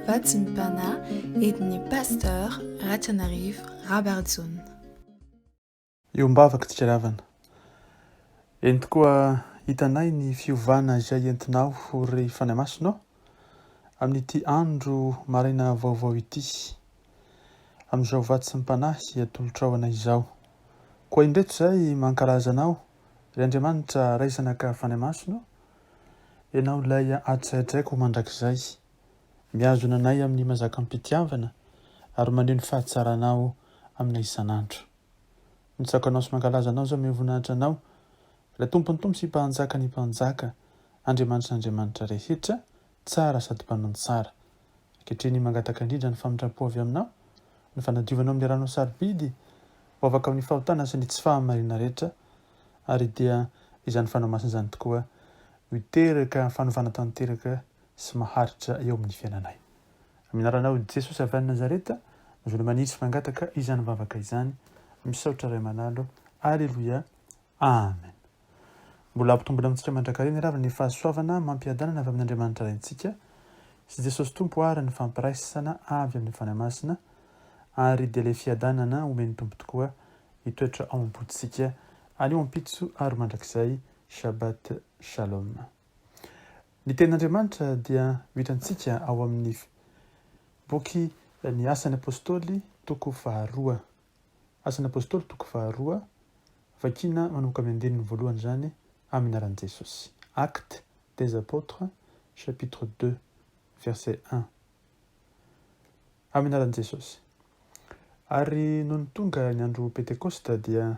Vatsim-panahy entin'ny Pasteur Ratrianarivo Rabarijaona. Eo am-bavaka tsika ry havana. Eny tokoa hitanay ny fiovana izay entinao ry Fanahy Masina ô, amin'ity andro maraina vaovao ity, amin'izao vatsim-panahy atolotrao anay izao. Koa indreto izay mankalaza Anao, ry Andriamanitra Ray Zanaka Fanahy Masina ô, Ianao ilay atsaindraiko mandrakizay, mihazona anay amin'ny mazakam-pitiavana ary maneho ny fahatsaranao aminay isan'andro. Mitsako Anao sy mankalaza Anao izao mivoninahitra Anao, ilay Tompon'ny Tompo sy Mpanjaka ny Mpanjaka, Andriamanitry ny Andriamanitra rehetra, tsara sady mpanao ny tsara. Ankehitriny mangataka indrindra ny famindram-po avy Aminao, ny fanadiovanao amin'ny ranao sarobidy, ho afaka amin'ny fahotana sy ny tsy fahamarinana rehetra, ary dia izany Fanahy Masina izany tokoa no hiteraka fanovana tanteraka sy maharitra eo amin'ny fiainanay. Amin'ny anaranao Jesosy avy any Nazareta, mazoana maniry sy mangataka izany vavaka izany. Misaotra Ray aman'Alo. Aleloia. Amen. Mbola hampitombina amintsika mandrakariva ny ravina ny fahasoavana mampiadanana avy amin'Andriamanitra Raintsika sy Jesosy Tompo ary ny fampiraisana avy amin'ny Fanahy Masina ary dia ilay fiadanana omen'ny Tompo tokoa hitoetra ao am-pontsika anio ampitso ary mandrakizay Shabbat Shalom. Ny tenin'Andriamanitra dia ho hitantsika ao amin'ny boky ny Asan'ny Apostoly toko faharoa. Asan'ny Apostoly toko faharoa, vakina manomboka amin'ny andininy voalohany izany amin'ny anaran'i Jesosy. Actes des Apôtres chapitre 2 verset 1. Amin'ny anaran'i Jesosy. Ary nony tonga ny andro Pentekosta dia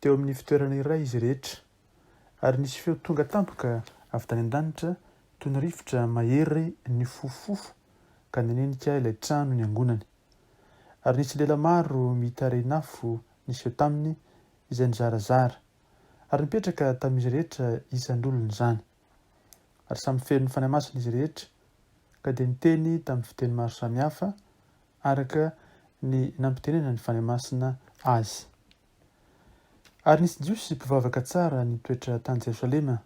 teo amin'ny fitoerana iray izy rehetra, ary nisy feo tonga tampoka avy tany an-danitra toy ny rivotra mahery nifofofofo ka nanenika ilay trano niangonany. Ary nisy lela maro mitarehin'afo niseho taminy izay nizarazara, ary nipetraka tamin'izy rehetra isan'olona izany. Ary samy feno ny Fanahy Masina izy rehetra, ka dia niteny tamin'ny fiteny maro samihafa, araka ny nampitenenan'ny Fanahy Masina azy. Ary nisy Jiosy mpivavaka tsara nitoetra tany Jerosalema,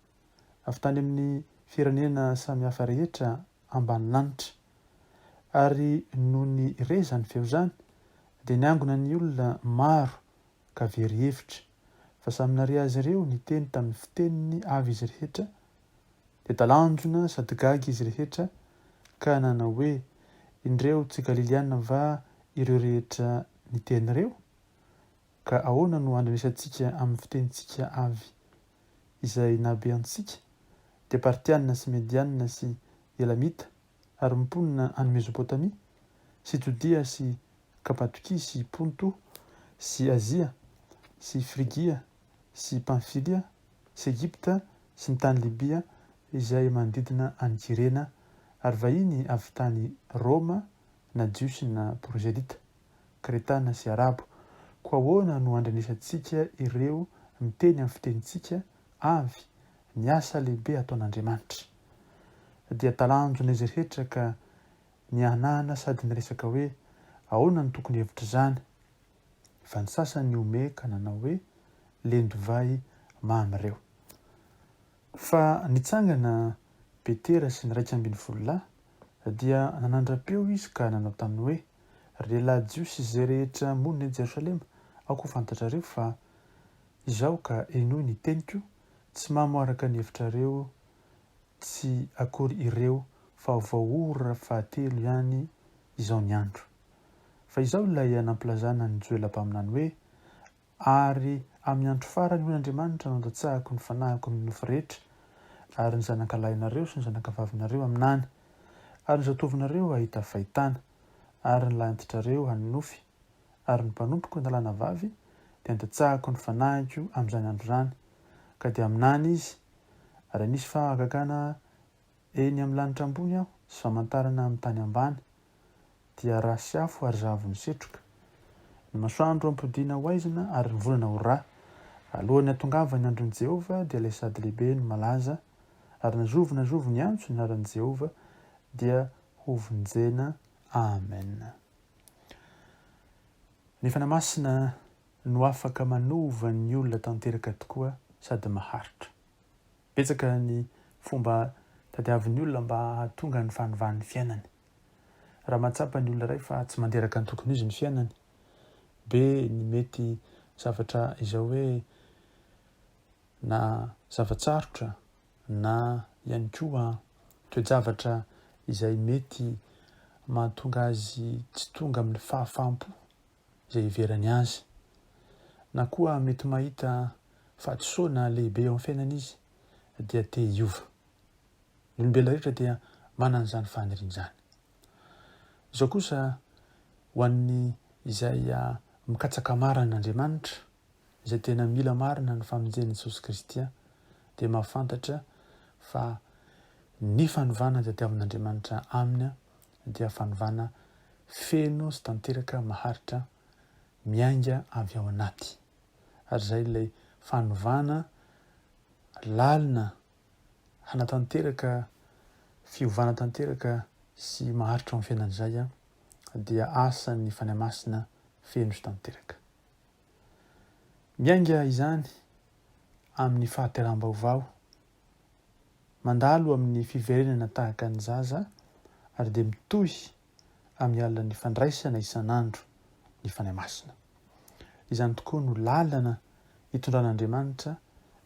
avy tany amin'ny firenena samihafa rehetra ambany lanitra. Ary nony re izany feo izany, dia niangona ny olona maro ka very hevitra, fa samy nare azy ireo niteny tamin'ny fiteniny avy izy rehetra, dia talanjona sady gaga izy rehetra, ka nanao hoe, Indreo tsy Galiliana va ireo rehetra niteny ireo? Ka ahoana no andrenesantsika amin'ny fitenintsika avy izay nahabe antsika, dia Partiana sy Mediana sy Elamita ary mponina any Mezopotamia, sy Jodia sy Kapadokia sy Ponto sy Azia sy Frigia sy Pamfilia sy Egypta sy ny tany Libia izay manodidina an'i Kyrena, ary vahiny avy tany Roma na Jiosy na Prozelita, Kretana sy Arabo. Koa ahoana no andrenesantsika ireo miteny amin'ny fitenintsika avy ny asa lehibe ataon'Andriamanitra? Dia talanjona izy rehetra ka nihanahana sady niresaka hoe, Ahoana no tokony hevitr'izany? Fa ny sasany nihomehy ka nanao hoe, Len-divay mamy ireo. Fa nitsangana Petera sy ny 11 lahy, dia nanandra-peo izy ka nanao taminy hoe, Ry lehilahy Jiosy izay rehetra monina eto Jerosalema, aoka ho fantatrareo fa izao ka henoy ny teniko, tsy mamo araka ny hevitrareo tsy akory ireo fa vao ora fahatelo ihany izao ny andro. Fa izao ilay nampilazana an'i Joela mpaminany hoe, Ary amin'ny andro farany, hoy Andriamanitra, no handatsahako ny fanahiko amin'ny nofo rehetra, ary ny zanakalahinareo sy ny zanakavavinareo haminany, ary ny zatovonareo hahita fahitana, ary ny lahintitrareo hanonofy, ary ny mpanompoko na lahy na vavy dia handatsahako ny fanahiko amin'izany andro izany, ka dia haminany izy, Ary hanisy fahagagana eny amin'ny lanitra ambony aho sy famantarana amin'ny tany ambany, dia ra sy afo ary zavon'ny setroka. Ny masoandro hampodiana ho haizina ary ny volana ho ra. Alohan'ny hahatongavan'ny andron'i Jehovah dia ilay sady lehibe no malaza, ary na zovy na zovy miantso ny anaran'i Jehovah dia hovonjena. Amen. Ny Fanahy Masina no afaka manova ny olona tanteraka tokoa sady maharitra. Betsaka ny fomba tadiavin'ny olona mba hahatonga ny fanovan'ny fiainany. Raha mahatsapa ny olona iray fa tsy mandeha araka ny tokony ho izy ny fiainany, be ny mety zavatra izao hoe na zava-tsarotra na ihany koa toe-javatra izay mety mahatonga azy tsy tonga amin'ny fahafaham-po izay iheverany azy. Na koa mety mahita fahadisoana lehibe eo amin'ny fiainany izy dia te hiova. Ny olombelona rehetra dia manana izany faniriana izany. Izao kosa ho an'ny izay mikatsaka marina an'Andriamanitra, izay tena mila marina ny famonjen'i Jesosy Kristy dia mahafantatra fa ny fanovana izay tiavin'Andriamanitra aminy dia fanovana feno sy tanteraka maharitra miainga avy ao anaty. Ary izay ilay fanovana lalina hanatanteraka fiovana tanteraka sy maharitra ao amin'ny fiainana izay dia asan'ny Fanahy Masina feno sy tanteraka. Miainga izany amin'ny fahateraham-baovao, mandalo amin'ny fiverenana tahaka ny zaza ary dia mitohy amin'ny alalan'ny fandraisana isan'andro ny Fanahy Masina. Izany tokoa no lalana hitondran'Andriamanitra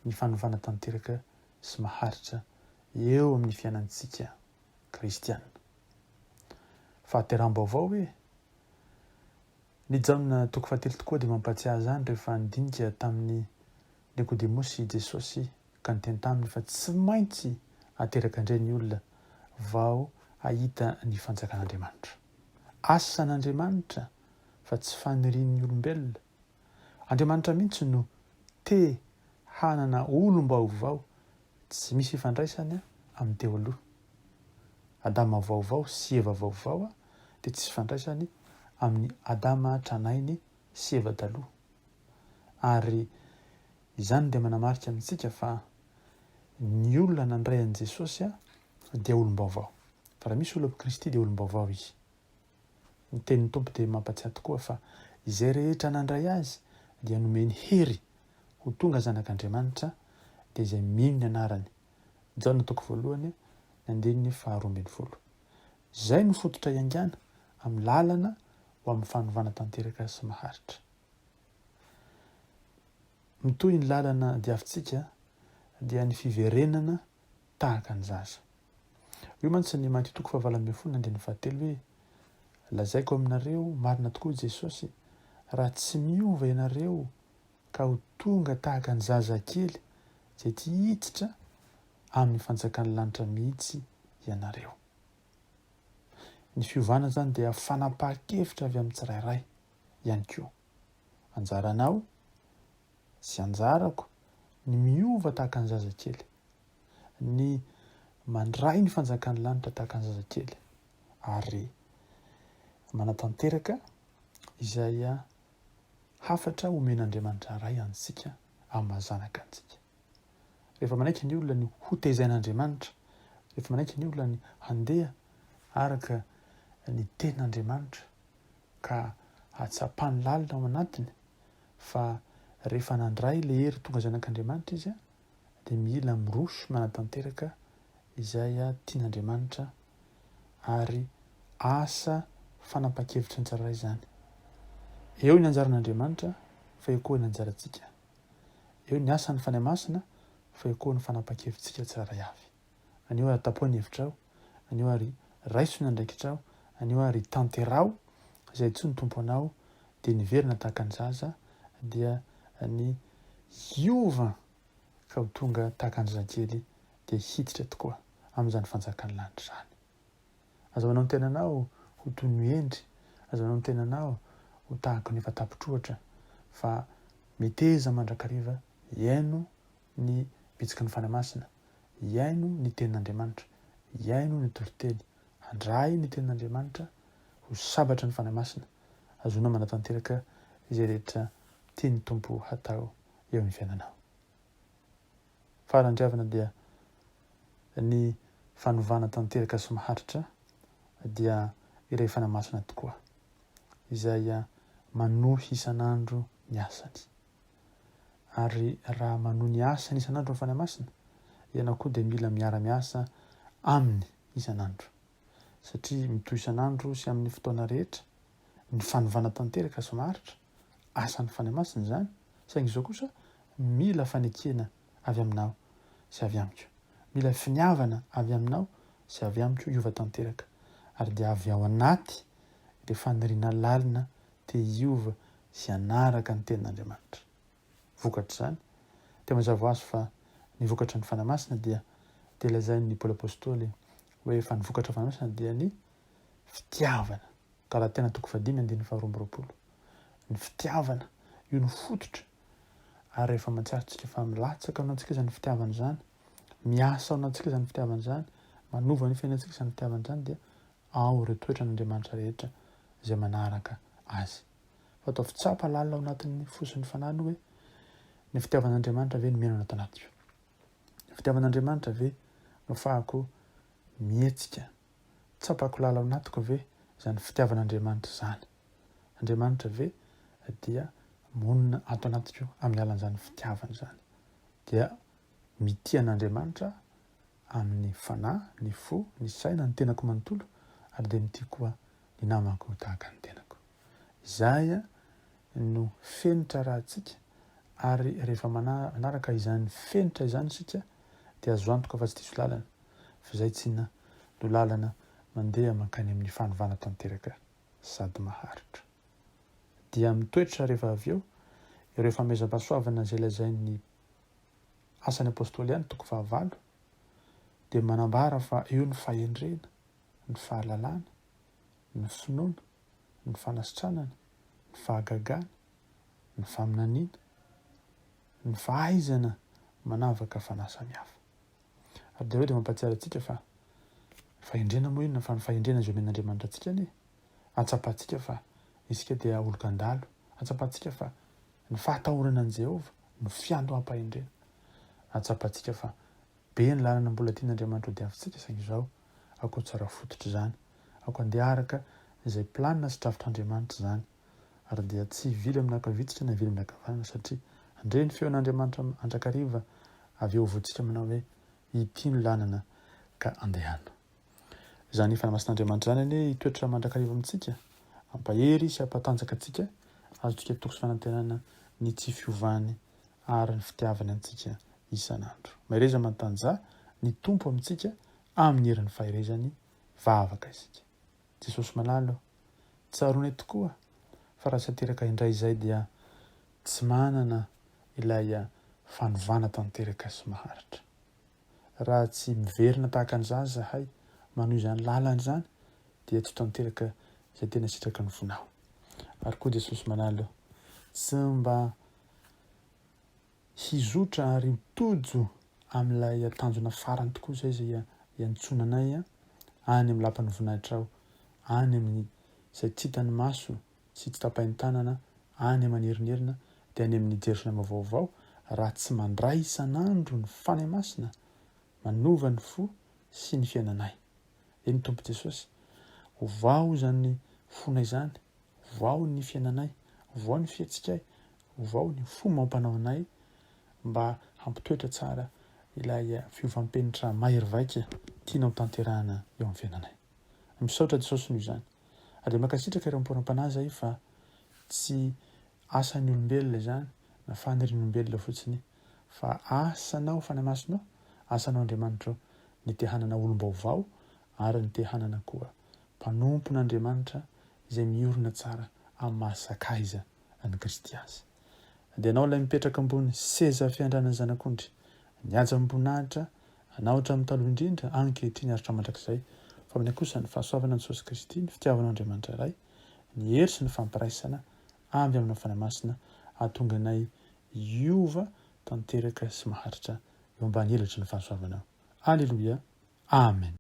ny fanovana tanteraka sy maharitra eo amin'ny fiainantsika kristiana. Fahateraham-baovao hoe? Ny Jaona toko fahatelo tokoa dia mampahatsiahy izany rehefa nidinika tamin'i Nikodemosy i Jesosy ka niteny taminy fa tsy maintsy ateraka indray ny olona vao hahita ny fanjakan'Andriamanitra. Asan'Andriamanitra fa tsy fanirian'ny olombelona. Andriamanitra mihitsy no te hanana olom-baovao tsy misy ifandraisany amin'ny teo aloha. Adama vaovao sy Eva vaovao dia tsisy ifandraisany amin'ny Adama tranainy sy Eva taloha. Ary izany dia manamarika amintsika fa ny olona nandray an'i Jesosy dia olom-baovao. Fa raha misy olona ao Kristy dia olom-baovao izy. Ny tenin'ny Tompo dia mampatsiahy tokoa fa izay rehetra nandray Azy dia nomeny hery ho tonga zanak'Andriamanitra dia izay mino ny anarany. Jaona toko voalohany ny andininy faharoa 12. Izay no fototra iaingàna amin'ny lalana ho amin'ny fanovana tanteraka sy maharitra. Mitohy ny lalana diavintsika dia ny fiverenana tahaka ny zaza. Hoy mantsy ny Matio toko fahavalo 18 ny andininy fahatelo hoe, Lazaiko aminareo marina tokoa Jesosy, raha tsy miova ianareo ka ho tonga tahaka ny zazakely izay tsy hiditra amin'ny fanjakan'ny lanitra mihitsy ianareo. Ny fiovana izany dia fanapahan-kevitra avy amin'ny tsirairay ihany koa. Anjaranao sy anjarako ny miova tahaka ny zazakely, ny mandray ny fanjakan'ny lanitra tahaka ny zazakely ary manatanteraka izay hafatra omen'Andriamanitra Ray antsika amin'ny maha zanaka antsika. Rehefa manaiky ny olona ny hotezain'Andriamanitra, rehefa manaiky ny olona ny handeha araka ny tenin'Andriamanitra ka hahatsapany lalina ao anatiny fa rehefa nandray ilay hery tonga zanak'Andriamanitra izy dia mila miroso manatanteraka izay tian'Andriamanitra ary asa fanapahan-kevitry ny tsirairay izany. Eo ny anjaran'Andriamanitra fa eo koa ny anjarantsika. Eo ny asan'ny Fanahy Masina fa eo koa ny fanapahan-kevitsika tsirairay avy. Anio ary tapoho ny hevitrao, anio ary raiso ny andraikitrao, anio ary tanteraho izay antsoin'ny Tompo anao, dia niverina tahaka ny zaza, dia ny hiova ka ho tonga tahaka ny zazakely dia hiditra tokoa amin'izany fanjakan'ny lanitra izany. Aza manao ny tenanao ho toy ny hendry, aza manao ny tenanao ho tahaka ny efa tapitr'ohatra, fa meteza mandrakariva hihaino ny bitsiky ny Fanahy Masina, hihaino ny Tenin'Andriamanitra, hihaino ny toriteny, handray ny Tenin'Andriamanitra ho sabatra ny Fanahy Masina, hahazoanao manatanteraka izay rehetra tian'ny Tompo hatao eo amin'ny fiainanao. Farany ry havana dia ny fanovana tanteraka sy maharitra dia iray Fanahy Masina tokoa, izay manohy isan'andro ny asany. Ary raha manohy ny asany isan'andro ny Fanahy Masina, ianao koa dia mila miara-miasa Aminy isan'andro. Satria mitohy isan'andro sy amin'ny fotoana rehetra ny fanovana tanteraka sy maharitra, asan'ny Fanahy Masina izany, saingy izao kosa mila fanekena avy aminao sy avy amiko. Mila finiavana avy aminao sy avy amiko hiova tanteraka. Ary dia avy ao anaty ilay faniriana lalina te hiova sy hanaraka ny Tenin'Andriamanitra. Vokatr'izany, dia mazava ho azy fa ny vokatry ny Fanahy Masina dia dia lazain'ny Paoly Apostoly hoe fa ny vokatra Fanahy Masina dia ny fitiavana. Galatiana toko fahadimy andininy faharoa amby roapolo. Ny fitiavana, io no fototra. Ary rehefa mahatsiaro tsika fa milatsaka ao anatintsika izany fitiavana izany, miasa ao anatintsika izany fitiavana izany, manova ny fiainantsika izany fitiavana izany dia ao ireo toetran'Andriamanitra rehetra izay manaraka azy. Fa ataovy tsapa lalina ao anatin'ny fo sy ny fanahy ny hoe, ny fitiavan'Andriamanitra ve no miaina ato anatiko? Ny fitiavan'Andriamanitra ve no afahako mihetsika? Tsapako lalina ao anatiko ve izany fitiavan'Andriamanitra izany? Andriamanitra ve dia monina ato anatiko amin'ny alalan'izany fitiavana izany? Dia mitia an'Andriamanitra amin'ny fanahy, ny fo, ny saina, ny tenako manontolo ary dia mitia koa ny namako tahaka ny tenako. Izay no fenitra arahantsika ary rehefa manaraka izany fenitra izany isika dia azo antoka fa tsy diso lalana fa izay tsinona no lalana mandeha mankany amin'ny fanovana tanteraka sady maharitra. Dia mitoetra rehefa avy eo ireo fanomezam-pahasoavana izay lazain'ny Asan'ny Apostoly ihany toko fahavalo dia manambara fa eo ny fahendrena, ny fahalalana, ny finoana, ny fanasitranana, ny fahagagana, ny faminaniana, ny fahaizana manavaka fanahy samihafa. Ary dia ireo dia mampahatsiaro antsika fa ny fahendrena moa inona fa ny fahendrena izay omen'Andriamanitra antsika anie hatsapantsika fa isika dia olon-kandalo, hatsapantsika fa ny fahatahorana an'i Jehovah no fiandoham-pahendrena, hatsapantsika fa Be ny lalana mbola tian'Andriamanitra ho diavintsika saingy izao akoho tsara fototra izany. Aoka andeha araka izay planina sy drafitr'Andriamanitra izany. Ary dia tsy hivily amin'ny ankavia tsika na hivily amin'ny ankavanana satria handre ny feon'Andriamanitra mandrakariva avy eo voantsika manao hoe ity no lanana ka andehano. Izany Fanahy Masin'Andriamanitra izany anie hitoetra mandrakariva amintsika, hampahery sy hampatanjaka antsika, azontsika toky sy fanantenana ny tsy fiovany ary ny fitiavany antsika isan'andro. Mahereza matanjaha ny Tompo amintsika amin'ny herin'ny faherezany vavaka isika. Jesosy malala ô, tsaroanay tokoa fa raha tsy ateraka indray izay dia tsy manana ilay fanovana tanteraka sy maharitra. Raha tsy miverina tahaka ny zaza izahay manohy izany lalana izany dia tsy ho tanteraka izay tena sitraky ny fonao. Ary koa Jesosy malala ô, tsy mba hizotra ary ho tojo amin'ilay tanjona farany tokoa izay izay iantsoana anay any amin'ny lapan'ny voninahitrao, any amin'ny izay tsy hitan'ny maso sy tsy tapahin-tanana, any aman'erinerina, dia any amin'ny Jerosalema vaovao, raha tsy mandray isan'andro ny Fanahy Masina manova ny fo sy ny fiainanay. Eny Tompo Jesosy, ovao izany fonay izany, Ovao ny fiainanay, ovao ny fihetsikay, ovao ny fomba ampanao anay mba hampitoetra tsara ilay fiovam-penitra mahery vaika tianao tanterahana eo amin'ny fiainanay. Misaotra Jesosy noho izany. Ary dia mankasitraka ireo mporam-panahy izay fa tsy asan'ny olombelona izany na fanirian'olombelona fotsiny fa asanao Fanahy Masina ô, asanao Andriamanitra ô ny te hanana olom-baovao ary ny te hanana koa mpanompon'Andriamanitra izay miorina tsara amin'ny maha sakaiza an'i Kristy azy. Dia Ianao ilay mipetraka ambony seza fiandranan'ny Zanak'ondry, ny hajam-boninahitra Anao hatramin'ny taloha indrindra, ankehitriny ary hatramin'ny mandrakizay. Fa aminay kosa ny fahasoavana an'i Jesosy Kristy, ny fitiavan'Andriamanitra Ray, ny hery sy ny fampiraisana avy aminao Fanahy Masina hahatonga anay hiova tanteraka sy maharitra eo ambany elatry ny fahasoavanao. Aleloia. Amen.